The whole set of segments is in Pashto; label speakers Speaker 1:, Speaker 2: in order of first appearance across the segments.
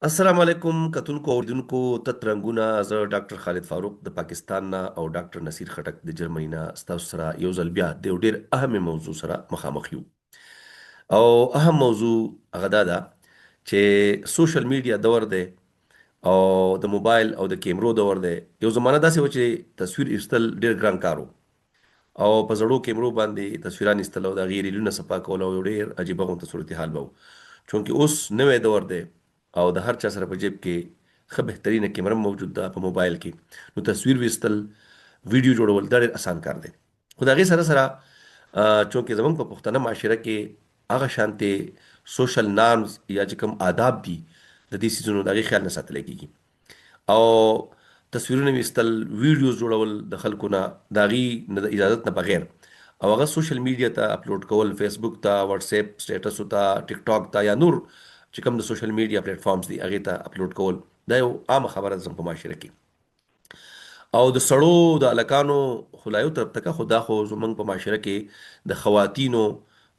Speaker 1: السلام علیکم کتونکو اوریدونکو تت رنګونه. زه ډاکټر خالد فاروق د پاکستان نه او ډاکټر نصیر خټک د جرمني نه ستاسو سره یو ځل بیا د یو ډیر اهم موضوع سره مخامخ یو. او اهم موضوع هغه دا ده چې سوشل میډیا دور دی او د موبایل او د کیمرو دور دی. یو زمانه داسې و چې تصویر ایستل ډیر ګران کار و او په زړو کیمرو باندې تصویران ایستل او د هغې ریلونه صفا کول او یو ډیر عجیبه غونته صورتحال به و. چونکه اوس نوی دور دی او د هر چا سره په جیب کې ښه بهترینه کیمره موجود ده په موبایل کې، نو تصویر ویستل، ویډیو جوړول دا ډیر اسان کار دی. خو د هغې سره سره چونکه زمونږ په پښتنه معاشره کې هغه شانتې سوشل نارمز یا چې کوم آداب دي د دې څیزونو، د هغې خیال نه ساتلی کېږي او تصویرونه ویستل، ویډیوز جوړول د خلکو نه د هغوی نه د اجازت نه بغیر او هغه سوشل میډیا ته اپلوډ کول، فیسبوک ته، واتس اپ سټیټس ته، ټیک ټاک ته یا نور چې کوم د سوشل میډیا پلیټ فارمز دي هغې ته اپلوډ کول، دا یو عامه خبره ده زموږ په معاشره کې. او د سړو د هلکانو خو لا یو طرف ته که، خو دا خو زموږ په معاشره کې د خواتینو،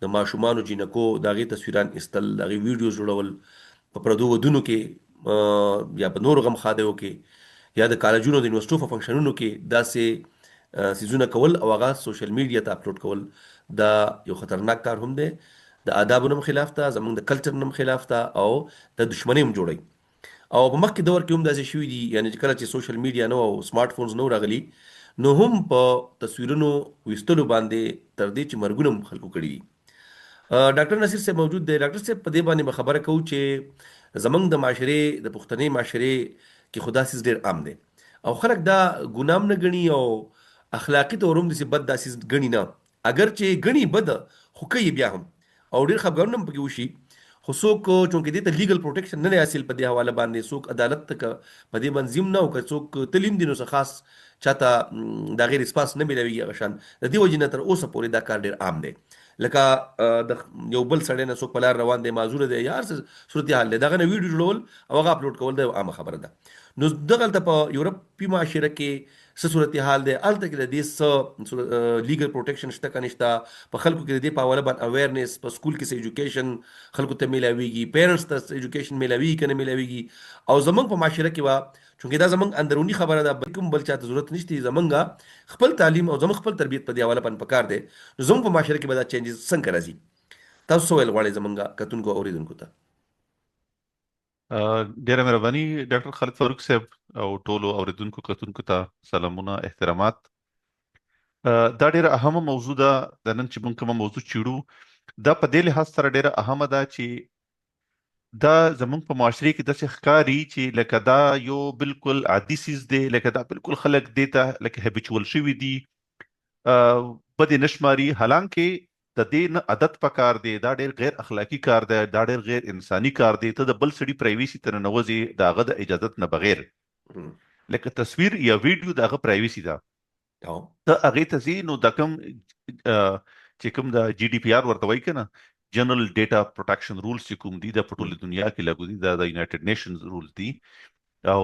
Speaker 1: د ماشومانو، جینکو د هغې تصویران ایستل، د هغې ویډیوز جوړول په پردو ودونو کې یا په نورو غم ښادیو کې یا د کالجونو د یونیورسټو په فنکشنونو کې داسې څیزونه کول او هغه سوشل میډیا ته اپلوډ کول، دا یو خطرناک کار هم دی، د آدابو نه هم خلاف ده، زموږ د کلچر نه هم خلاف ده او د دښمنۍ هم جوړوي. او په مخکې دور کې هم داسې شوي دي، یعنی چې کله چې سوشل میډیا نه او سمارټ فونز نه راغلي نو هم په تصویرونو ویستلو باندې تر دې چې مرګونه هم خلکو کړي دي. ډاکټر نصیر صاحب موجود دی. ډاکټر صاحب، په دې باندې به خبره کوو چې زمونږ د معاشرې، د پښتنې معاشرې کې خو دا څیز ډېر عام دی او خلک دا ګناه هم نه ګڼي او اخلاقي طور هم داسې بد دا څیز ګڼي نه، اګر چې ګڼي بد خو کوي بیا هم او ډېر خپګانونه هم پکې وشي. خو څوک چونکې دې ته لیګل پروټیکشن نه دی حاصل په دې حواله باندې، څوک عدالت ته که په دې باندې ځي هم نه او که څوک تلي هم دي نو څه خاص چاته د هغې ریسپانس نه میلاویږي هغه شان. د دې وجې نه تر اوسه پورې دا کار ډېر عام دی. لکه د یو بل سړی نه څوک په لار روان دی، معذور دی یا هر څه صورتحال دی، د هغه نه ویډیو جوړول او هغه اپلوډ کول دا یو عامه خبره ده. نو دغلته په یورپي معاشره کې څه صورتحال دی؟ هلته کې د دې څه لیګل پروټیکشن شته که نشته؟ په خلکو کې د دې په حواله باندې اویرنس، په سکول کې څه ایجوکیشن خلکو ته میلاویږي، پیرنټس ته څه ایجوکیشن میلاویږي که نه میلاویږي؟ او زمونږ په معاشره کې به چونکه دا زمونږ اندروني خبره ده، بل کوم بل چاته ضرورت نشته، زمونږ خپل تعلیم او زمونږ خپل تربیت په دې حواله باندې پکار دی، نو زمونږ په معاشره کې به دا چینجز څنګه راځي؟ تاسو څه ویل غواړئ زمونږ کتونکو او اورېدونکو ته؟
Speaker 2: ډیره مهرباني ډاکټر خالد فاروق صاحب، او ټولو اوریدونکو کتونکو ته سلامونه، احترامات. دا ډیره اهمه موضوع ده. د نن چې موږ کومه موضوع چیړو دا په دې لحاظ سره ډیره اهمه ده چې دا زمونږ په معاشرې کې داسې ښکاري چې لکه دا یو بالکل عادي څیز دی، لکه دا بالکل خلک دې ته لکه هبیچول شوي دي، بدې نه شماري، حالانکه د دې نه عادت پکار دی. دا ډېر غیر اخلاقي کار دی، دا ډېر غیر انساني کار دی. ته د بل سړي پرایویسي ته ننوځې د هغه د اجازت نه بغیر، لکه تصویر یا ویډیو د هغه پرایویسي ده، ته هغې ته ځې. نو د کوم چې کوم د جی ډي پي آر ورته وایي که نه، جنرال ډیټا پروټیکشن رولز چې کوم دي، دا په ټوله دنیا کې لاګو دي، دا د یونایټډ نیشنز رولز دي او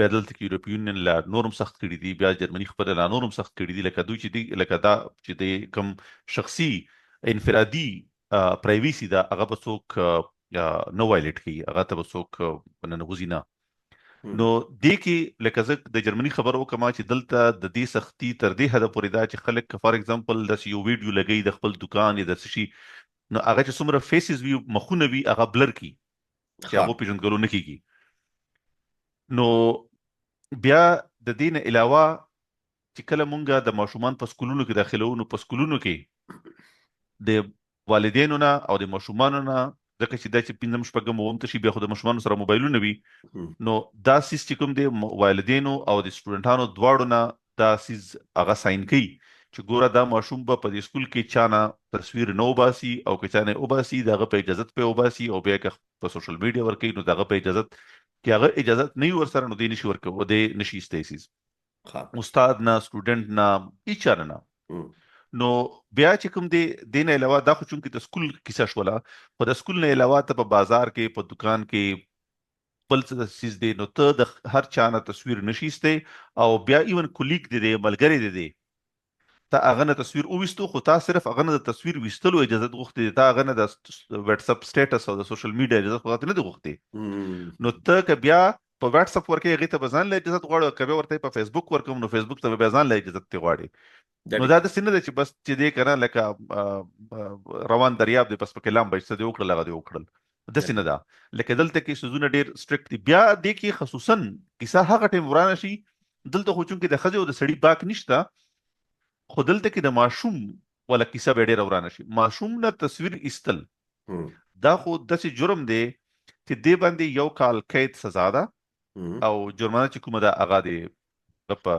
Speaker 2: بیا دلته کې یورپي یونین لا نور هم سخت کړي دي، بیا جرمني خپله لا نور هم سخت کړي دي. لکه دوی چې دي، لکه دا چې د کوم شخصي انفرادي پرایویسي ده هغه به څوک نه وایلیټ کوي، هغه ته به څوک ننوځي نه. نو دې کې لکه زه د جرمني خبره وکړم چې دلته د دې سختي تر دې حده پورې ده چې خلک فار ایگزامپل داسې یو ویډیو لګوي د خپل دکان یا د څه شي، نو هغه چې څومره فیسز وي، مخونه وي، هغه بلر کړي چې هغو پېژندګلو نه کېږي. نو بیا د دې نه علاوه چې کله مونږ د ماشومان په سکولونو کې داخلو، نو په سکولونو کې د والدینو نه او د ماشومانو نه، ځکه چې دا چې پنځم، شپږم، اووم ته شي بیا خو د ماشومانو سره موبایلونه وي، نو دا څیز چې کوم دی والدینو او د سټوډنټانو دواړو نه دا څیز هغه ساین کوي چې ګوره دا ماشوم به په دې سکول کې چا نه تصویر نه وباسي، او که چا نه وباسي د هغه په اجازت پرې وباسي، او بیا که په سوشل میډیا ورکوي نو د هغه په اجازت، که هغه اجازت نه وي ورسره نو دی نشي ورکوي، دی نشي ایستی څیز، استاد نه، سټوډنټ نه، هیچا نه. نو بیا چې کوم دی دې نه علاوه دا خو چونکې د سکول کیسه شوله، خو د سکول نه علاوه ته په بازار کې، په دکان کې بل څه داسې څیز دی، نو ته د هر چا نه تصویر نشي ایستی. او بیا ایون کولیګ دی، ملګری دی، تا هغه نه تصویر وویستو، خو تا صرف هغه نه د تصویر ویستلو اجازه غوښتې دی، تا هغه نه د واتس اپ سټیټس او د سوشل میډیا اجازه خو تاته نه دی غوښتې. نو ته که بیا په واتس اپ ورکې هغې ته به ځان له اجازه غواړې، او که بیا ورته په فیسبوک ورکوم نو فیسبوک ته به بیا ځان له اجازه ترې غواړې. نو دا داسې نه ده چې بس چې دی که نه لکه روان دریاب دی، بس پکې لامبه چې څه دې وکړل هغه دې وکړل، داسې نه ده. لکه دلته کې څیزونه ډېر سټرکټ دي. بیا دې کې خصوصا کیسه هغه ټایم ورانه شي، دلته خو چونکې د ښځې او د سړي باک نشته، خو دلته کې د ماشوم ولا کیسه به ډېره ورانه شي. ماشوم نه تصویر ایستل دا خو داسې جرم دی چې دې باندې یو کال قید سزا ده، او جرمانه چې کومه ده هغه دی په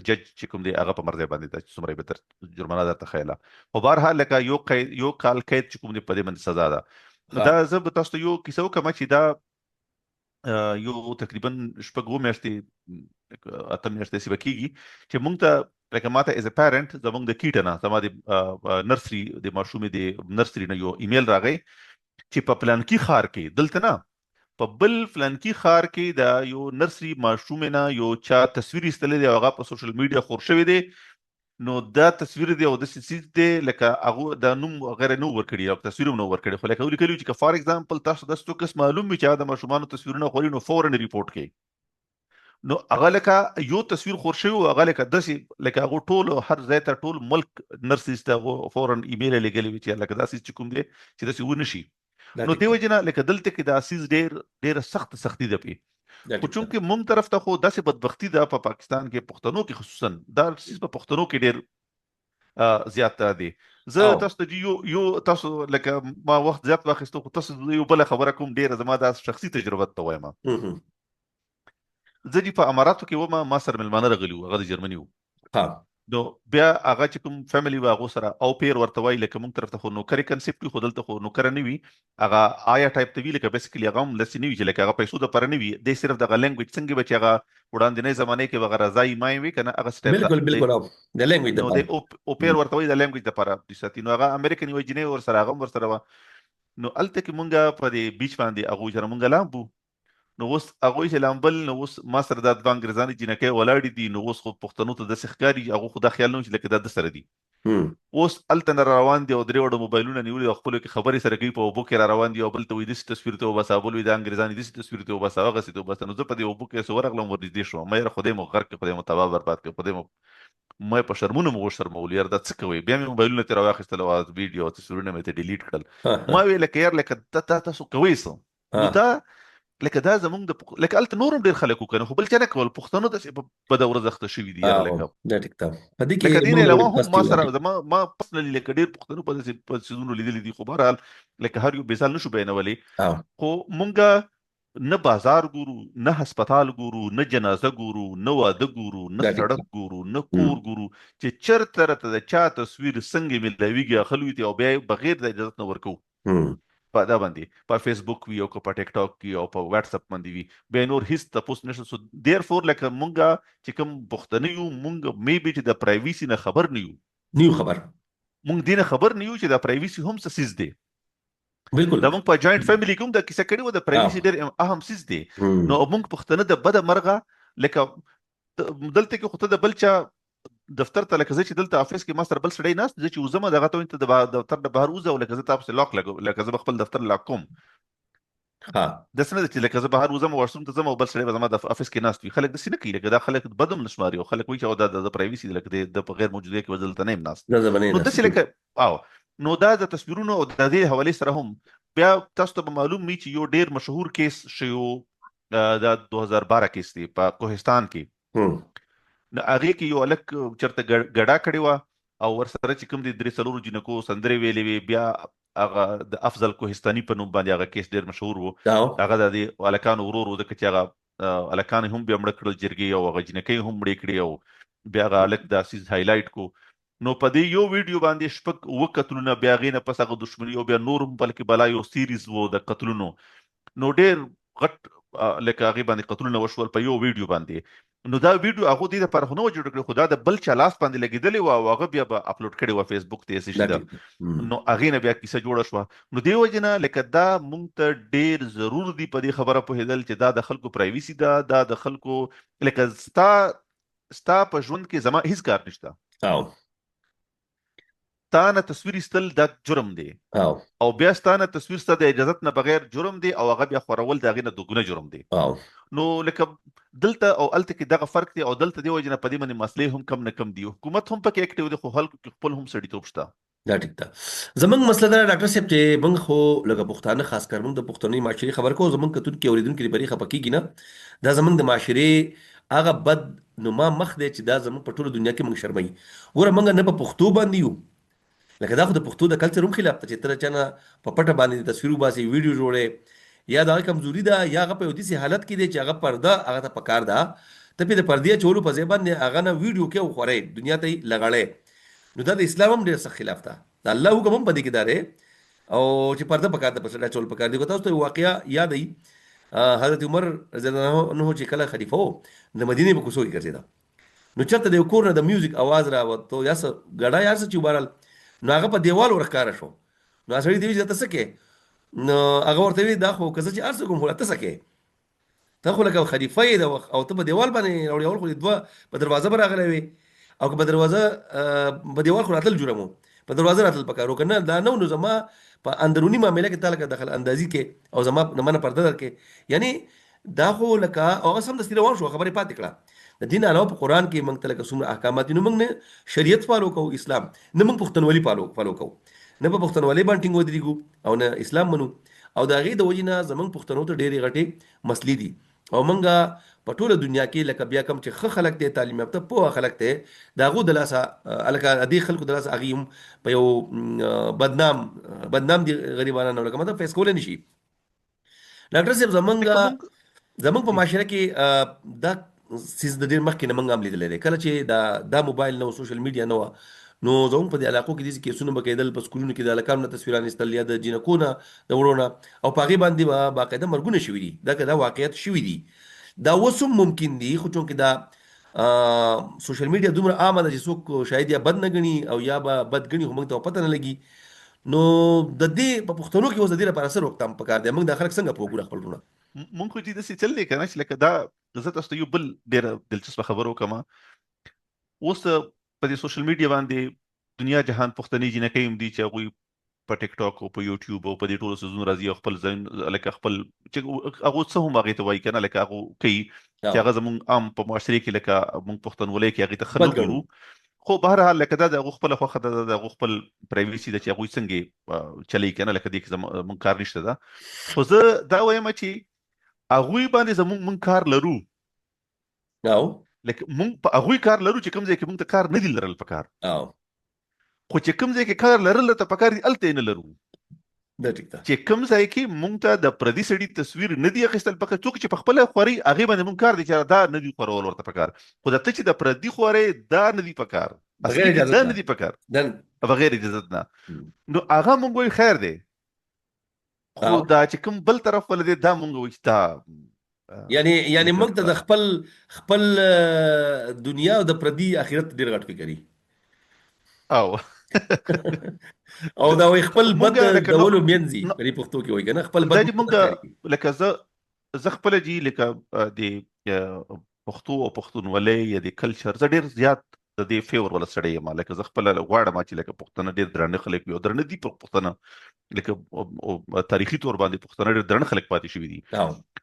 Speaker 2: جج چې کوم دی هغه په مرضی باندې ده چې څومره به در جرمانه درته ښیله، خو بهرحال لکه یو قید یو کال قید چې کوم دی په دې باندې سزا ده. نو دا زه به تاسو ته یو کیسه وکړم چې دا یو تقریبا شپږ اووه میاشتې اته میاشتې داسې به کېږي چې مونږ ته لکه ما ته ایز ا پیرنټ زمونږ د کیټه نه، زما د نرسري د ماشومې د نرسري نه یو ایمیل راغی چې په پلانکي ښار کې، دلته نه په بل فلانکي ښار کې د یو نرسري ماشومې نه یو چا تصویر ایستلی دی او هغه په سوشل میډیا خور شوی دی. نو دا تصویر دی او داسې څیز دی لکه هغه دا نوم وغیره نه ورکړي او تصویر هم نه ورکړي، خو لکه ولیکلي چې که فار اگزامپل تاسو داسې څوک کس معلوم وي چې هغه د ماشومانو تصویرونه خوري نو فوراً ریپورټ کوي. نو هغه لکه یو تصویر خور شوی و، هغه لکه داسې لکه هغه ټول هر ځای ته ټول ملک نرسیز ته هغه فوراً ایمیل لېږلی وي چې لکه دا څیز چې کوم دی چې داسې ونه شي. نو دې وجې نه لکه دلته کې دا څیز ډېر ډېره سخته سختي ده پې. خو چونکې مونږ طرف ته خو داسې بدبختي ده په پاکستان کې، پښتنو کې خصوصا دا څیز په پښتنو کې ډېر زیات دی. زه تاسو ته یو یو تاسو لکه ما وخت زیات واخیستو، خو تاسو یو بله خبره کوم، ډېره زما دا شخصي تجربه ته وایم. زه چې په اماراتو کې وم، ما سره مېلمانه راغلي وو، هغه د جرمني وو. نو بیا هغه چې کوم فیملی و هغو سره او پیر ورته وایي، لکه مونږ طرف ته خو نوکرې کنسپټ وي، خو دلته خو نوکره نه وي، هغه آیا ټایپ ته وي، لکه بیسیکلی هغه هم داسې نه وي چې لکه هغه پیسو دپاره نه وي، دی صرف دغه لینګویج څنګه به چې هغه وړاندې زمانې کې به هغه رضای مای وي که نه هغه سټیپ
Speaker 1: بالکل بالکل د لینګویج
Speaker 2: نو دی او پیر ورته وایي د لینګویج دپاره دوی ساتي. نو هغه امریکن یوه جینۍ ورسره هغه هم ورسره وه. نو هلته کې مونږ په دې بیچ باندې هغوی سره مونږ لامبو، نو اوس هغوی چې لامبل، نو اوس ما سره دا دوه انګریزانې جینکۍ ولاړې دي. نو اوس خو پښتنو ته داسې ښکاري، هغو خو دا خیال نه و چې لکه دا د سره دي. اوس هلته نه روان دي او درې واړه موبایلونه نیولي او خپلو کې خبرې سره کوي، په اوبو کې را روان دي او بل ته وایي داسې تصویر ته وباسه، بل وایي دا انګریزانې داسې تصویر ته وباسه، هغسې ته وباسه. نو زه په دې اوبو کې څه ورغلم، ورنږدې شوم، ما یاره خدای مو غرق کړ، خدای مو تباه برباد کړ، خدای مو ما په شرمونو مو وشرمول، یاره دا څه کوئ؟ بیا مې موبایلونه ترې راواخیستل او ویډیو او تصویرونه مې ترې ډیلیټ کړل. ما ویل لکه یار لکه دا تاسو کوئ څه؟ نو دا لکه دا زمونږ د لکه هلته نور هم ډېر خلک وکنه، خو بل چا نه کول، پښتنو داسې په بده ورځ اخته شوي دي یاره. لکه
Speaker 1: دا ټیک ده په دې کې
Speaker 2: لکه دې نه علاوه هم ما سره زما ما پرسنلی لکه ډېر پښتنو په داسې په څیزونو لیدلي دي، خو بهرحال لکه هر یو مثال نشو بیانولی. خو مونږ نه بازار ګورو، نه هسپتال ګورو، نه جنازه ګورو، نه واده ګورو، نه سړک ګورو، نه کور ګورو، چې چرته راته د چا تصویر څنګه ملاویږي اخلو یې او بیا یې بغیر د اجازت نه ورکوو. په دا باندې په فیسبوک وي او که په ټیک ټاک وي او په واتس اپ باندې وي، بیا نور هیڅ تپوس نشته. سو دیرفور لکه مونږ چې کوم پښتنه یو، مونږ میبي چې د پرایویسي نه خبر نه یو،
Speaker 1: نیو خبر،
Speaker 2: مونږ دې نه خبر نه یو چې د پرایویسي هم څه څیز دی.
Speaker 1: بالکل
Speaker 2: دا مونږ په جوائنټ فیملی کوم دا کیسه کړې و، د پرایویسي ډېر اهم څیز دی. نو مونږ پښتنه د بده مرغه لکه دلته کې خو ته د بل چا دفتر ته، لکه زه چې دلته افیس کې ما سره بل سړی ناست، زه چې وځم دغه ته وایم ته د دفتر نه بهر وځه، او لکه زه تا پسې لاک لګوم، لکه زه به خپل دفتر لاک کوم. داسې نه ده چې لکه زه بهر وځم واشروم ته ځم او بل سړی به زما د افیس کې ناست وي. خلک داسې نه کوي، لکه دا خلک بد هم نه شماري او خلک وایي چې دا د پرایویسي ده، لکه د په غیر موجودګۍ کې به زه دلته نه یم ناست. نو داسې لکه او نو دا د تصویرونو او د دې حوالې سره هم بیا تاسو ته به معلوم وي چې یو ډیر مشهور کیس شیو، دا 2012 کیس دی په کوهستان کې. نو هغې کې یو هلک چېرته ګډا کړې وه او ورسره چې کوم دي درې څلورو جینکو سندرې ویلې وې. بیا هغه د افضل کوهستاني په نوم باندې هغه کیس ډېر مشهور و. هغه د دې هلکانو ورور و، ځکه چې هغه هلکان هم بیا مړه کړل جرګې او هغه جینکۍ هم مړې کړې، او بیا هغه هلک دا څیز هایلایټ کو. نو په دې یو ویډیو باندې شپږ اووه قتلونه، بیا هغې نه پس هغه دښمني او بیا نور هم بلکې بلا یو سیریز وو د قتلونو. نو ډېر غټ لکه هغې باندې قتلونه وشول په یو ویډیو باندې. نو دا ویډیو هغه دې لپاره خو نه وه جوړه کړې، خو دا د بل چا لاس باندې لګېدلې وه او هغه بیا به اپلوډ کړې وه فیسبوک ته څه شي ده، نو هغې نه بیا کیسه جوړه شوه. نو دې وجې نه لکه دا مونږ ته ډېر ضرور دی په دې خبره پوهېدل چې دا د خلکو پرایویسي ده، دا د خلکو لکه ستا ستا په ژوند کې زما هیڅ کار نشته.
Speaker 1: او
Speaker 2: تا نه تصویر ایستل دا جرم دی
Speaker 1: او
Speaker 2: او بیا ستا نه تصویر ستا د اجازت نه بغیر جرم دی او هغه بیا خورول د هغې نه دوګونه جرم دی.
Speaker 1: او
Speaker 2: نو لکه دلته او هلته کې دغه فرق دی او دلته دی وجه نه په دې باندې مسلې هم کم نه کم دي، حکومت هم پکې اکټیو دی خو خلکو کې خپل هم سړیتوب شته.
Speaker 1: دا ټیک ده. زمونږ مسله دا ډاکټر صاحب چې موږ خو لکه پښتانه، خاص کر موږ د پښتني معاشرې خبر کوو، زمونږ کتونکي اوریدونکي دې پرې خپه کیږي نه. دا زمونږ د معاشرې هغه بد نما مخ دی چې دا زمونږ په ټوله دنیا کې موږ شرموي. ګوره موږ نه په پښتو باندې یو، لکه دا خو د پښتو د کلچر هم خلاف ته چې ته چا نه په پټه باندې تصویر وباسې، ویډیو جوړې، یا د هغه کمزوري ده یا هغه په یو داسې حالت کې دی چې هغه پرده هغه ته پکار ده، ته پرې د پردې اچولو په ځای باندې هغه نه ویډیو کې او خورې دنیا ته یې لغړې. نو دا د اسلام هم ډېر سخت خلاف ده، د الله حکم هم په دې کې دا دی او چې پرده پکار ده، په سړی اچول پکار دي. که تاسو ته یو واقعه یاد وي، حضرت عمر رضی الله عنه چې کله خلیفه و د مدینې په کوڅو کې ګرځېده، نو چېرته د یو کور نه د میوزیک اواز راوتو یا څه ګډا یا څه چې وبرل، نو هغه په دیوال ورښکاره شو. نو هغه سړي ته ویل چې ته څه کوې؟ نو هغه ورته ویل دا خو که زه چې هر څه کوم خو ته څه کوې؟ ته خو لکه خلیفه یې د وخت او ته په دیوال باندې راوړې، اول خو دې دوه په دروازه به راغلی وې او که په دروازه په دیوال خو راتلل جرم و، په دروازه راتلل پکار و، که نه دا نه نو زما په اندروني معامله کې تا لکه دخل اندازي کې او زما نه منه پرده درکې، یعنی دا خو لکه او هغه سمدستي روان شو، خبرې پاتې کړه. د دین علاوه په قرآن کې موږ ته لکه څومره احکامات دي، نو موږ نه شریعت فالو کوو اسلام، نه موږ پښتونولي فالو کوو، نه په پښتونولۍ باندې ټینګ ودرېږو او نه اسلام منو. او د هغې د وجې نه زموږ پښتنو ته ډېرې غټې مسلې دي او موږ په ټوله دنیا کې لکه بیا کوم چې ښه خلک دی، تعلیم یافته پوه خلک دی، د هغو د لاسه لکه دې خلکو د لاسه هغوی هم په یو بدنام بدنام دي غریبانان، لکه مطلب فیس کولی نه شي. ډاکټر صاحب زمونږ
Speaker 2: لکه مونږ
Speaker 1: زمونږ په
Speaker 2: جی
Speaker 1: معاشره کې دا سیز د ډیر مخکې نه مونږ هم لیدلی دی، کله چې دا موبایل نه و، سوشل میډیا نه وه، نو زمونږ په دې علاقو کې داسې کیسونه به کېدل، په سکولونو کې د هلکانو نه تصویران ایستل یا د جینکو نه د وړو نه، او په هغې باندې به باقاعده مرګونه شوي دي. دا که دا واقعیت شوي دي، دا اوس هم ممکن دي، خو چونکې دا سوشل میډیا دومره عامه ده چې څوک شاید یا بد نه ګڼي او یا به بد ګڼي، خو موږ ته پته نه لګي. نو د دې په پښتنو کې اوس د دې لپاره څه روکتام پکار دی؟ موږ دا خلک څنګه پوه کړو خپل وروڼه؟
Speaker 2: مونږ خو چې داسې چل دی که نه چې لکه دا زه تاسو ته یو بل ډېره دلچسپه خبره وکړم. اوس په دې سوشل میډیا باندې دنیا جهان پښتنې جینکۍ هم دي چې هغوی په ټیک ټاک او په یوټیوب او په دې ټولو څیزونو راځي او خپل ځای لکه خپل چې هغه څه هم هغې ته وایي که نه، لکه هغه کوي چې هغه زمونږ عام په معاشرې کې لکه مونږ پښتونولۍ کې هغې ته ښه نه ګورو، خو بهرحال لکه دا د هغو خپله خوښه ده، دا د هغو خپل پرایویسي ده چې هغوی څنګه چلوي که نه، لکه دې کې زمونږ کار نشته ده. خو زه دا وایم چې هغوی باندې زمونږ مونږ کار لرو، لکه مونږ په هغوی کار لرو چې کوم ځای کې مونږ ته کار نه دي لرل پکار، خو چې کوم ځای کې کار لرل ته پکار دي هلته یې نه لرو.
Speaker 1: دا ټیک ده
Speaker 2: چې کوم ځای کې مونږ ته د پردي سړي تصویر نه دی اخیستل پکار، څوک چې په خپله خوري هغې باندې مونږ کار دی چې دا نه دی خورول ورته پکار، خو دا ته چې د پردي خورې دا نه دی پکار،
Speaker 1: بغیر
Speaker 2: اصلي کې
Speaker 1: اجازت
Speaker 2: دا
Speaker 1: نه
Speaker 2: نه دی پکار بغیر اجازت نه، نو هغه مونږ وایو خیر دی، خو دا چې کوم بل طرف ول دی دا مونږ وایو چې دا
Speaker 1: یعنی
Speaker 2: لکه
Speaker 1: موږ ته د خپل خپل دنیا او د پردي آخرت ډیر غټ فکر
Speaker 2: او
Speaker 1: او دا وای خپل
Speaker 2: مونږ
Speaker 1: بد
Speaker 2: لکه نو
Speaker 1: دولو مینځي
Speaker 2: نو
Speaker 1: په دې پښتو کې وای کنه، خپل
Speaker 2: دا
Speaker 1: بد
Speaker 2: چې
Speaker 1: موږ
Speaker 2: مونږ
Speaker 1: ته ښکاري.
Speaker 2: لکه زه خپل جی لکه د پښتو او پښتونولۍ یا د کلچر زه ډیر زیات د دې فیور ولا سړی یم، لکه زه خپل غواړم چې لکه پښتنه ډیر درانه خلک وي او درنه دي پښتنه، لکه تاریخي تور باندې پښتنه ډیر درنه خلک پاتې شوي دي.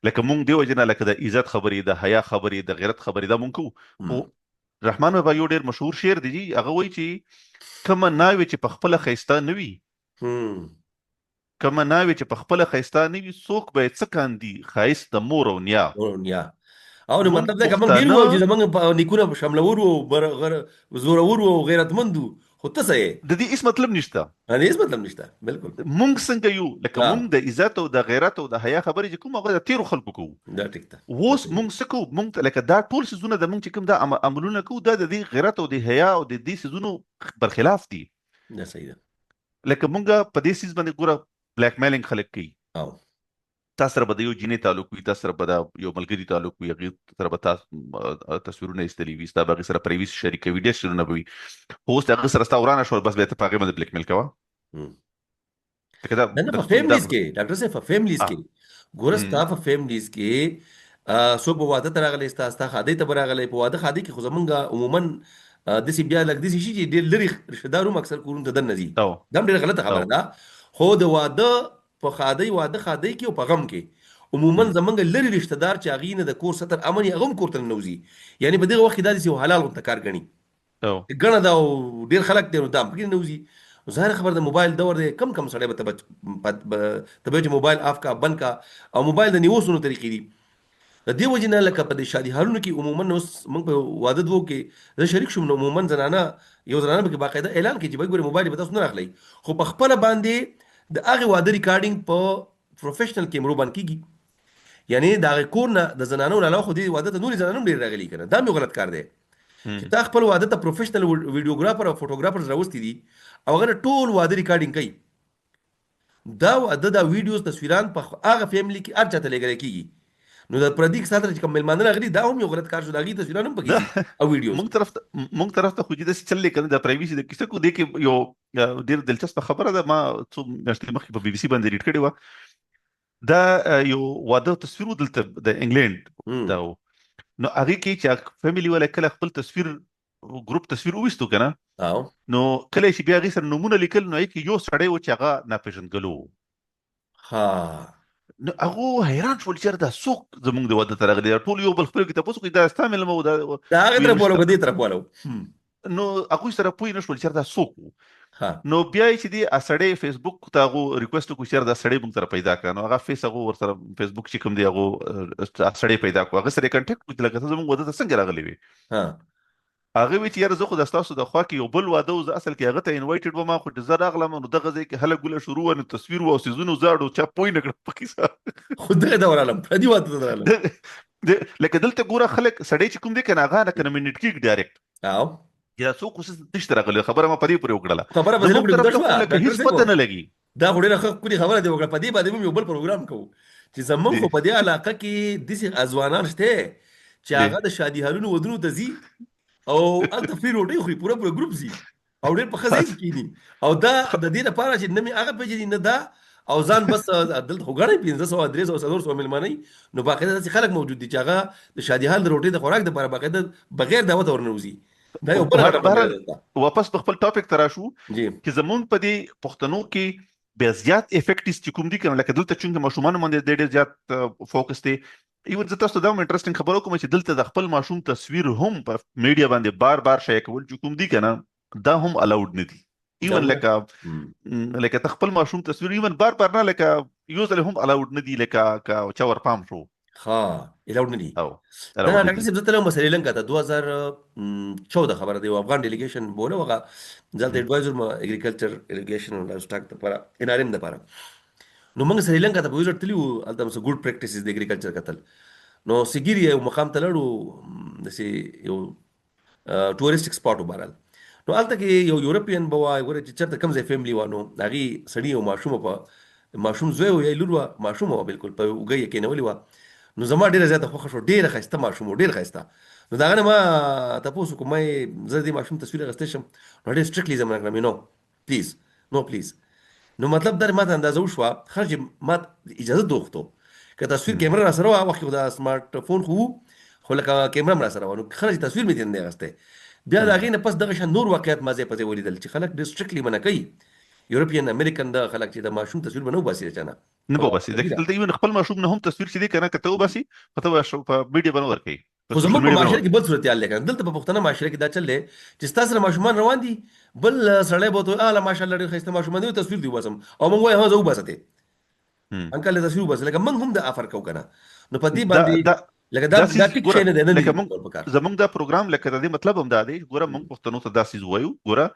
Speaker 2: لکه مونږ دیو جنا لکه د عزت خبرې، د حیا خبرې، د غیرت خبرې دا مونږ کوو. خو رحمان بابا یو ډیر مشهور شعر دی، هغه وایي چې کومه ناوې چې په خپله ښایسته نه وي، کومه ناوې چې په خپله ښایسته نه وي، څوک به یې څه کاندي ښایست د مور او نیا.
Speaker 1: مور او نیا. او نو
Speaker 2: مونږ
Speaker 1: مطلب دا که موږ ډیر
Speaker 2: پښتانه
Speaker 1: وو چې زمونږ په نیکونه شملور وو، زورور وو، غیرتمند وو، خو ته څه یې؟
Speaker 2: د دې هیڅ مطلب نشته.
Speaker 1: د هیڅ مطلب نشته بالکل.
Speaker 2: مونږ څنګه یو لکه مونږ د عزت او د غیرت او د حیا خبرې چې کوم هغه د تیرو خلکو کوو.
Speaker 1: دا ټیک ده.
Speaker 2: اوس مونږ څه کوو؟ مونږ ته لکه دا ټول څیزونه د مونږ چې کوم دا عملونه کوو دا د دې غیرت او د حیا او د دې څیزونو برخلاف دي.
Speaker 1: دا صحیح ده.
Speaker 2: لکه مونږ په دې څیز باندې ګوره بلیک میلینګ خلک کوي. تا سره به د یو جینۍ تعلق وي، تا سره به د یو ملګري تعلق وي، هغې سره به تا تصویرونه ایستلي وي، ستا به هغې سره پرایویسي شریکوي، ډېر څیزونه به وي، خو اوس د هغه سره ستا ورانه شول، بس بیا ته په هغې باندې بلیک میل کوه. لکه دا
Speaker 1: نه نه، په
Speaker 2: لکه څوک دا
Speaker 1: فیملیز کې ډاکټر صاحب، په فیملیز کې ګوره، ستا په فیملیز کې څوک به واده ته راغلی، ستا ښادۍ ته به راغلی. په واده ښادۍ کې خو زمونږ عموما داسې بیا لږ داسې شي چې ډېر لرې رشته دار هم اکثر کورونو ته دننه ځي.
Speaker 2: او
Speaker 1: دا هم ډېره غلطه
Speaker 2: او
Speaker 1: خبره ده. خو د واده په ښادۍ، واده ښادۍ کې او په غم کې عموما زمونږ لرې رشته دار چې هغوی نه د کور ستر امن وي، هغه هم کور ته ننوځي. یعنې په دغه وخت کې دا داسې یو حلال غونته کار ګڼي.
Speaker 2: او
Speaker 1: ګڼه ده او ډېر خلک دی، نو دا هم پکې ننوځي. ظاهره خبره ده، موبایل دور دی، کم کم سړی به ته به چې موبایل آف کا، بند کا، او موبایل د نیو سونو طریقې دي. د دې وجې نه لکه په دې شادي هالونو کې عموما اوس موږ په واده دوو کې زه شریک شوم، نو عموما زنانه یو زنانه پکې باقاعده اعلان کوي چې بای ګورې موبایل به تاسو نه راخلئ، خو په خپله باندې د هغې واده ریکارډینګ په پروفیشنل کیمرو باندې کېږي. یعنی د هغې کور نه د زنانو نه علاوه خو دې واده ته نورې زنانې هم ډېرې راغلي که نه. دا هم یو غلط کار دی چې تا خپل واده ته پروفیشنل ویډیوګرافر او فوټوګرافرز راوستي دي او هغه ټول واده ریکارډینګ کوي. دا واده دا ویډیوز تصویران په هغه فیملی کې هر چاته لېږل کېږي. نو د پردي ساته چې کوم مېلمانه راغلي، دا هم یو غلط کار شو، د هغې تصویران هم پکې
Speaker 2: دا
Speaker 1: ځي او ویډیوز.
Speaker 2: مونږ طرف ته خو چې داسې چل دی که نه، د پرایویسي د کیسه کو دې کې یو ډېر دلچسپه خبره ده، ما څو میاشتې مخکې په بي بي سي باندې ریډ کړې وه. دا یو واده تصویر و دلته د انګلند دا و. نو هغې کې چې فیملی والا کله خپل تصویر ګروپ تصویر وویستو که نه، نو کله چې بیا هغې سره نومونه لیکل، نو هغې کې یو سړی و چې هغه ناپېژندګلو و.
Speaker 1: ها.
Speaker 2: نو هغه حیران شول چې دا څوک زمونږ د واده ته راغلی، دا ټول یو بل خپلو کې تپوس وکړي دا ستا مېلمه و، دا
Speaker 1: د هغې
Speaker 2: ویل
Speaker 1: طرف والو
Speaker 2: نشته.
Speaker 1: که دې طرف والو؟
Speaker 2: نو هغوی سره پوه نه شول چې دا څوک و. نو بیا یې چې دی سړی فیسبوک ته هغو ریکوست وکړو چې دا سړی موږ سره پیدا کړه، نو هغه فیس هغو ورسره فیسبوک چې کوم دی هغو سړی پیدا کړو، هغه سره یې کنټیکټ وکړو چې لکه ته زموږ واده ته څنګه راغلی وې. هغه وی چې یاره زه خو د ستاسو د خوا کې یو بل واده و، زه اصل کې هغه ته انوایټډ وم، خو چې زه راغلم نو دغه ځای کې هله ګله شروع وه، نو تصویر و او څیزونو زه اړو چا پوه نه کړم په کیسه.
Speaker 1: خو دغه ته ورغلم، پردي واده ته درغلم.
Speaker 2: لکه دلته ګوره خلک سړی چې کوم دی که نه هغه لکه نومینیټ کېږي ډایرکټ. چې دا څوک اوس نشته راغلی، خبره ما په دې پورې وکړله.
Speaker 1: خبره پسې
Speaker 2: زموږ
Speaker 1: نه
Speaker 2: طرف
Speaker 1: اوږده
Speaker 2: ته
Speaker 1: شوه
Speaker 2: خو لکه
Speaker 1: ډاکټر
Speaker 2: هیڅ
Speaker 1: صاحب.
Speaker 2: پته نه لګي.
Speaker 1: دا خو ډېره ښه ښکلې خبره دې وکړه، په دې باندې هم یو بل پروګرام کوو چې زمونږ خو په دې علاقه کې داسې ځوانان شته چې هغه د شادي هالونو ودونو ته ځي او هلته فري روټۍ خوري، پوره پوره ګروپ ځي او ډېر په ښه ځای کې کښېني، او دا د دې لپاره چې نه مې هغه پېژني نه دا، او ځان بس دلته خو ګڼئ 500، 300، 400 مېلمانه وي، نو باقاعده داسې خلک موجود دي چې هغه د شادي هال د روټۍ د خوراک دپاره باقاعده بغیر دعوته ورننوځي. دا یو بله غټه
Speaker 2: بهرحال
Speaker 1: معامله ده.
Speaker 2: واپس په خپل ټاپک ته راشو چې زمونږ په دې پښتنو کې بیا زیات افیکټیز چې کوم دي کنه، لکه دلته چونکه ماشومانو باندې ډېر زیات فوکس دی. ایون زه تاسو ته دا هم انټرېسټینګ خبره وکړم چې دلته د خپل ماشوم تصویر هم په میډیا باندې بار بار شایع کول چې کوم دي کنه، دا هم الاوډ نه دي. ایون لکه لکه ته خپل ماشوم تصویر ایون بار بار نه، لکه یو ځل هم الاوډ نه دي، لکه که چا ورپام شو.
Speaker 1: ها، الاوډ نه دي.
Speaker 2: او
Speaker 1: دا ډاکټر صاحب زه ته له سریلانکا ته 2014 خبره دی، افغان ډیلیګیشن بوله وغه ځلته اډوایزر ما اګریکلچر اریګیشن او لایف سټاک لپاره ان ار ام لپاره. نو موږ سریلانکا ته په وزټ تللی وو، هلته موږ ګډ پریکټیسز د اګریکلچر کتل. نو سګیری یو مقام ته لاړو، داسې یو ټوریسټک سپاټ وبارل. نو هلته کې یو یورپین به وه، ګوره چې چېرته کوم ځای فیملی وه، نو هغې سړي یو ماشومه په ماشوم زوی و یا لور وه، ماشومه وه بالکل په اوږه یې کېنولې وه. نو زما ډېره زیاته خوښه شوه، ډېره ښایسته ماشوم و، ډېر ښایسته. نو د هغه نه ما تپوس وکړو، ما یې زه د دې ماشوم تصویر اخیستی شم؟ نو ډېر سټرکټلي زه منع کړم، نو پلیز نو پلیز. نو مطلب دا ماته اندازه وشوه خر چې ما اجازه دوختو که تصویر کیمره را سره وه، وخت خو دا سمارټ فون خو خو لکه کیمره هم را سره وه، نو خر چې تصویر مې ترې نه اخیستی. بیا د هغې نه پس دغه شان نور واقعیت ما ځای په ځای ولیدل چې خلک ډېر سټرکټلي منع کوي، یورپین امریکن دغه خلک چې د ماشوم تصویر به نه وباسي د چا نه.
Speaker 2: نه به وباسي، ځکه دلته ایون خپل ماشوم نه هم تصویر چې دی که نه که ته وباسي خو ته په میډیا به نه ورکوي.
Speaker 1: خو زموږ په معاشره کې بل صورتحال دی کنه. دلته په پښتنه معاشره کې دا چل دی چې ستا سره ماشومان روان دي، بل سړی به ورته وایي اله ماشاءالله ډېر ښایسته ماشومان دي، تصویر دې وباسم، او موږ وایو ها زه وباسه ته انکل تصویر وباسه، لکه موږ هم د افر کوو کنه. نو په دې باندې لکه دا دا ټیک شی نه دی، نه
Speaker 2: لکه موږ زموږ دا پروګرام لکه د دې مطلب هم دا دی، ګوره موږ پښتنو ته دا څیز وایو، ګوره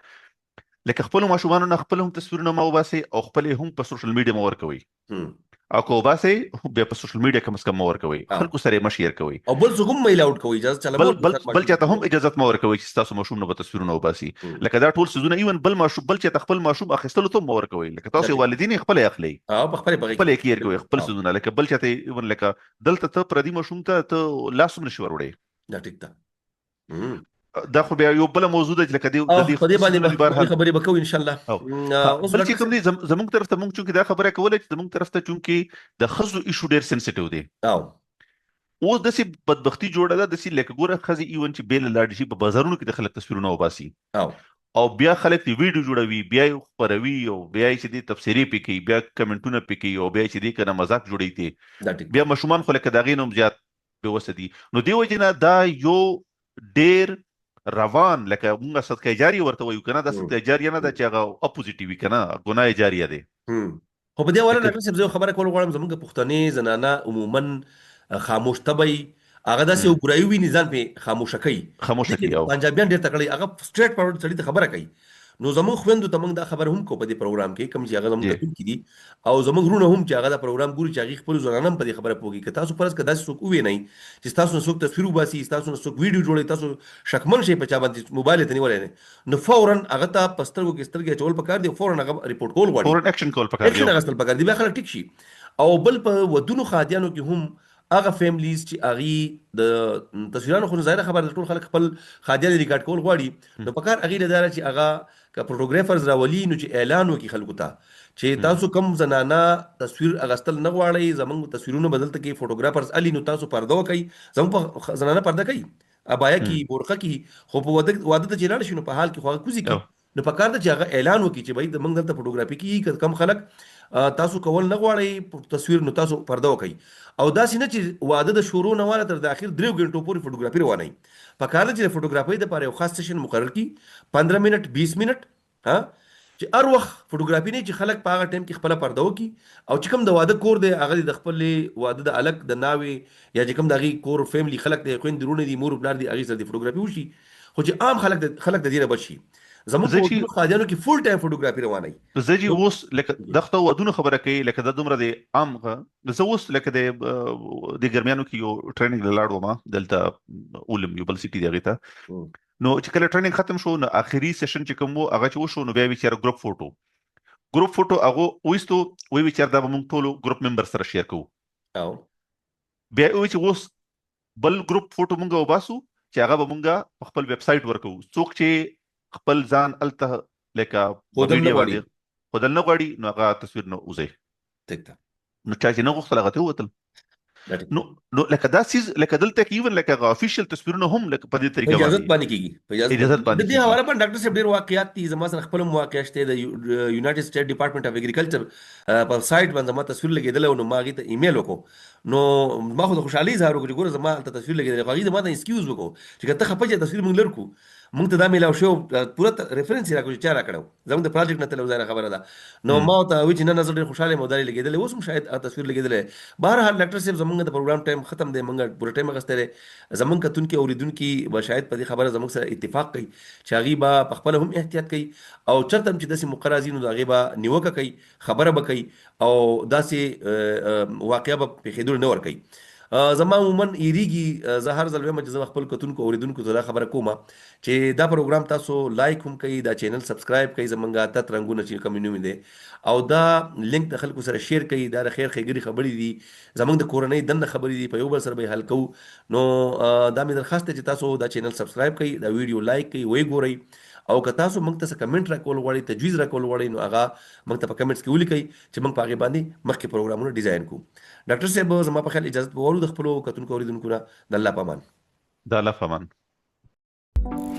Speaker 2: لکه خپلو ماشومانو نه خپل هم تصویرونه مه وباسئ او خپل هم په سوشل میډیا مه ورکوئ، او که وباسئ بیا په سوشل میډیا کم از کم مه ورکوئ، خلکو سره یې مه شیر کوئ،
Speaker 1: او بل څوک هم مه الاوډ کوئ، اجازه چاله
Speaker 2: بل بل بل چاته هم اجازه مه ورکوئ چې ستاسو ماشوم نه به تصویرونه وباسي. لکه دا ټول څیزونه ایون بل ماشوم بل چاته خپل ماشوم اخیستلو ته هم مه ورکوئ، لکه تاسو والدین یې خپله یې اخلئ، خپله یې کیر کوئ خپل څیزونه، لکه بل چاته ایون لکه دلته ته پردي ماشوم ته ته لاس هم نشي وروړی.
Speaker 1: دا ټیک ده.
Speaker 2: دا خو بیا یو بل موضوع ده چې لکه
Speaker 1: دی د دې په دې باندې به خبرې به کوو ان شاء الله.
Speaker 2: اوس بل چې کوم دی زمونږ طرف ته مونږ چونکه دا خبره کوله چې زمونږ طرف ته چونکه د ښځو ایشو ډیر سنسیټیو دی، اوس داسې بدبختی جوړه ده، داسې لکه ګوره ښځې ایون چې بېله لاړې شي په بازارونو کې د خلک تصویرونه وباسي
Speaker 1: او
Speaker 2: او بیا خلک تی ویډیو جوړوي، بیا یې خپروي او بیا یې چې دی تبصرې پې کوي، بیا کمنټونه پې کوي او بیا یې چې دی کنه مذاق جوړوي تی.
Speaker 1: دا ټیک
Speaker 2: بیا
Speaker 1: ده.
Speaker 2: ماشومان خو لکه د هغې نه هم زیات بې وسه دي. نو دې وجې نه دا یو ډیر روان لکه مونږ صدقه جاریه ورته وایو کنه، دا صدقه جاریه نه ده چې هغه اپوزیټ وي کنه، ګناه جاریه دی.
Speaker 1: خو په دې حواله
Speaker 2: لکه
Speaker 1: ډاکټر صاحب زه یو خبره کول غواړم. زمونږ پښتنې زنانه عموما خاموش طبع وي، هغه داسې یو برايي ویني ځان پې خاموشه کوي.
Speaker 2: خاموشه
Speaker 1: دې
Speaker 2: کوي
Speaker 1: کې
Speaker 2: او
Speaker 1: پنجابیان ډېر تکړه دي، هغه سټریټ فارورډ سړي ته خبره کوي. نو زمونږ خویندو ته موږ دا خبره هم کوو په دې پروګرام کې، کوم چې هغه زمونږ
Speaker 2: جی
Speaker 1: کتونکي دي او زمونږ وروڼه هم چې هغه دا پروګرام ګوري، چې هغوی خپلو ځوانان هم په دې خبره پوه کړي. که تاسو فرض که داسې څوک ووینئ چې ستاسو نه څوک تصویر وباسي، ستاسو نه څوک ویډیو جوړوي، تاسو شکمن شئ په چا باندې موبایل یې ته نیولی دی، نو فورا هغه ته په سترګو کې سترګې اچول پکار دي او فورا هغه رپورټ کول غواړي،
Speaker 2: فورا اکشن کول پکار دی.
Speaker 1: اکشن اخیستل پکار دي، بیا خلک ټیک شي. او بل په ودونو خادیانو کې هم هغه فیملیز چې هغوی د تصویرانو، خو ظاهره خبره ده ټول خلک خپل خادیان ریکارډ کول غواړي، نو پکار هغوی له دا چې هغه که فوټوګرافرز راولي نو چې اعلان وکړي خلکو ته چې تاسو کوم زنانه تصویر اغستل نه غواړئ، زمونږ تصویرونه به دلته کې فوټوګرافرز الي، نو تاسو پرده وکړئ. زمونږ په زنانه پرده کوي، ابایه کی، بورقه کی، خو په واده واده ته چې لاړ شي نو په حال کې خو هغه کوزي کی. نو په کار ده چې هغه اعلان وکړي چې بھائی موږ دلته فوټوګرافي کیږي، که کم خلک تاسو کول نه غواړئ تصویر نو تاسو پرده وکړئ. او داسې نه چې واده د شروع نه واله تر د اخر دریو غنټو پورې فوټوګرافي روانه وي. په کار ده چې د فوټوګرافۍ لپاره یو خاص سیشن مقرر کړي، 15 منټ 20 منټ، ها چې هر وخت فوټوګرافي نه، چې خلک په هغه ټایم کې خپله پرده وکړي او چې کوم د واده کور دی هغه د خپل واده د الک د ناوې یا چې کوم د هغې کور فیملی خلک دی، خویندې وروڼه دي، مور پلار دي، هغې سره د فوټوګرافي وشي، خو چې عام خلک د خلک د دې نه بچ شي. زموږ
Speaker 2: زه
Speaker 1: په
Speaker 2: چې
Speaker 1: ودونو ښادیانو کې فول ټایم فوټوګرافي روانه وي.
Speaker 2: زه چې
Speaker 1: نو
Speaker 2: اوس لکه دغه ودونو خبره کوي، لکه دا دومره د عام زه اوس لکه د د ګرمیانو کې یو ټریننګ لاړ وم دلته اولم یو بل سټي دی هغې ته. نو چې کله ټریننګ ختم شو نو اخري سیشن چې کوم وو هغه چې وشو نو بیا وی چیرې ګروپ فوټو، ګروپ فوټو هغه وایستو، وی وی چیرې دا به موږ ټولو ګروپ ممبر سره شیر کوو.
Speaker 1: او
Speaker 2: بیا وی چې اوس بل ګروپ فوټو مونږ وباسو چې هغه به مونږ په خپل ویب سایټ ورکو، څوک چې خپل ځان الته لکه په
Speaker 1: خودل نه
Speaker 2: میډیا
Speaker 1: غواړي
Speaker 2: باندې خودل نه غواړي نو هغه تصویر نه وځي.
Speaker 1: ټیک ده.
Speaker 2: نو چا چې نه غوښتل هغه ته ووتل.
Speaker 1: دا ټیک
Speaker 2: نو
Speaker 1: ده.
Speaker 2: نو لکه دا سیز لکه دلته کې ایون لکه هغه افیشل تصویرونه هم لکه په دې
Speaker 1: په
Speaker 2: طریقه
Speaker 1: اجازت
Speaker 2: باندې
Speaker 1: باندې کیږي، په اجازت
Speaker 2: اجازت
Speaker 1: باندې.
Speaker 2: باندې
Speaker 1: د دې
Speaker 2: کیږي.
Speaker 1: حواله باندې ډاکټر صاحب ډیر واقعیات دي، زما سره خپل هم واقعیا شته. د یونایټډ سټیټ ډپارټمنټ اف اګریکلچر په سایت باندې زما تصویر لګیدل، نو ما هغې ته ایمیل وکړو، نو ما خو د خوشحالۍ اظهار وکړو چې ګوره زما هلته تصویر لګېدلی، خو هغوی زما ته ایکسکیوز وکړو چې که ته خفه شې تصویر موږ لر کړو، موږ ته دا میلاو شوی، پوره ریفرنس یې راکړو چې چا راکړی و، زموږ د پروجیکټ نه تللی، ظاهره خبره ده. نو ما ورته وویل چې نه نه زه ډېر خوشحاله یم او دا یې لګېدلی، اوس هم شاید هغه تصویر لګېدلی. بهرحال ډاکټر صاحب زموږ د پروګرام ټایم ختم دی، موږ پوره ټایم اخیستی دی. زموږ کتونکي اورېدونکي به شاید په دې خبره زموږ سره اتفاق کوي چې هغوی به په خپله هم احتیاط کوي او چېرته هم چې داسې موقع راځي نو د هغې به نیوکه کوي، خبره به کوي او داسې واقعه به پېښېدلو نه ورکوي. زما عموما ایریږي، زه هر ځل وایم چې زه خپل کتونکو اوریدونکو ته دا خبره کوم چې دا پروګرام تاسو لایک هم کوي، دا چینل سبسکرایب کوي، زمونږه تت رنګونه چې کوم نوم دی، او دا لینک د خلکو سره شیر کوي. دا د خیر ښېګړې خبرې دي، زمونږ د کورنۍ دننه خبرې دي، په یو بل سره به یې حل کوو. نو دا مې درخواست دی چې تاسو دا چینل سبسکرایب کړئ، دا ویډیو لایک کړئ، ویې ګورئ، او که تاسو موږ ته څه کمنټ راکول غواړئ، تجویز راکول غواړئ، نو هغه موږ ته په کمنټس کې ولیکئ چې موږ په هغې باندې مخکې پروګرامونه ډیزاین کړو. ډاکټر صاحب زما په خیال اجازت به وغواړو د خپلو کتونکو اوریدونکو نه. د الله په امان.
Speaker 2: د الله په امان.